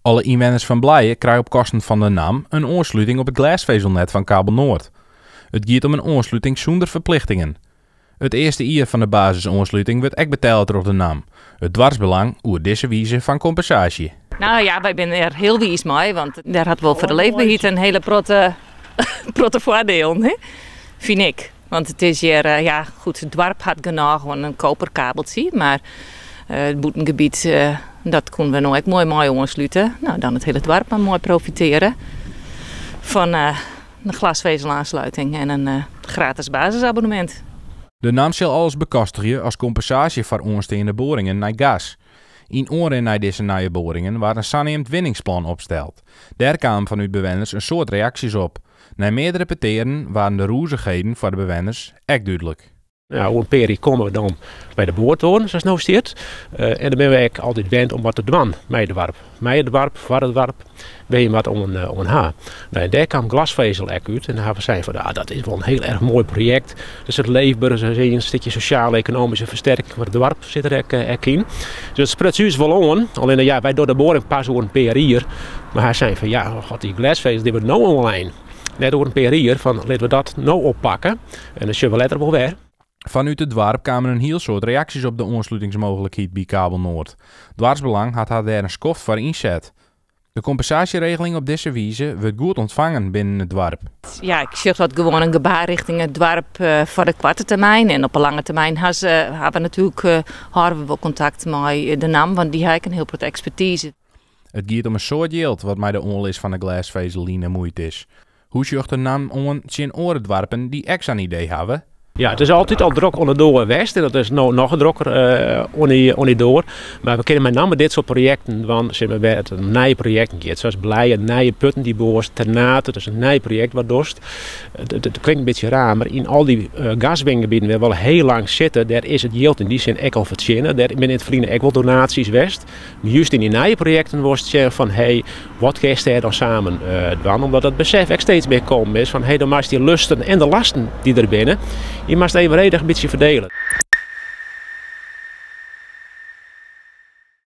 Alle ynwenners fan Blije krije op kosten fan de NAM in oansluting op it glêsfezelnet fan Kabelnoord. It giet om in oansluting sûnder ferplichtingen. It earste jier fan de basisoansluting wurdt ek betelle troch de NAM. It doarpsbelang oer dizze wize fan kompensaasje. No ja, wy binne der hiel wiis mei, want dêr hat wol foar de leefberheid in hiele protte, protte foardielen, hè? Fyn ik. Want it is hjir, ja, goed, it doarp hat genôch oan in koperkabeltsje, mar it bûtengebiet, dat koene we no ek moai mei oanslute. No, dan it hiele doarp mar moai profiteare fan in glasvezelaansluiting en in gratis basisabonnemint. De NAM sil alles bekostigje as kompensaasje foar oansteande boringen nei gas. Yn oanrin nei dizze nije boringen waard in saneamd winningsplan opsteld. Dêr kamen fanút bewenners in soad reaksjes op. Nei meardere petearen waarden de rûzichheden foar de bewenners ek dúdlik. Ja, oer in pear jier komme we dan by de boartoren, sa't no stiet. En dan binne we ek altyd wend om wat te dwaan mei it doarp. Mei it doarp, foar it doarp, wêr je wat oan ha. Nou, en dêr kaam glasvezel ek út. En dan ha we sein fan, ah, dat is wol in hiel erch moai projekt. Dus it leefber, in stikje sosjaal-ekonomyske fersterking fan it doarp sit der ek yn. Dus dat spruts ús wol oan. Allinne ja, wy dogge de boaring pas oer in pear jier. Mar hy sei fan ja, god, dy glêsvezel dy wurdt no oanlein. Net oer in pear jier, fan litte we dat no oppakke. En dan sjogge we letter wol wer. Fanút it doarp kamen in hiel soad reaksjes op de oanslutingsmooglikheid by Kabelnoord. Doarpsbelang hat har dêr in skoft foar ynset. De kompensaasjeregeling op dizze wize wurdt goed ûntfangen binnen it doarp. Ja, ik sjoch dat gewoan in gebaar richting it doarp foar de koarte termyn. En op 'e lange termyn ha se, ha we natuerlik, hâlde we wol kontakt mei de NAM, want dy ha ek in hiel protte ekspertize. It giet om in soad jild wat mei de oanlis fan de glêsfezelline muoid is. Hoe sjocht de NAM oan tsjin oare doarpen dy't ek sa'n idee hawwe? Ja, it is altyd al drok oan de doar west en dat is no noch drokker oan dy doar. Mar we kinne mei namme dit soart projekten dwaan, sis mar, wêr't it om nije projekten giet. Sa as Blije, nije putten dy boarst, Ternaard, dat is in nij projekt wat dochst. It klinkt in bytsje raar, mar yn al dy gaswingebieten wêr't we al hiel lang sitte, dêr is it jild yn dy sin ek al fertsjinne. Dêr binne yn it ferline ek wol donaasjes west. Mar just yn dy nije projekten wolst sjen fan hey, wat kinst dêr dan samen dwaan? Omdat dat besef ek steeds mear kommen is fan hey, dan moatst dy lusten en de lasten dy't der binne, dy moatst evenredich in bytsje ferdele.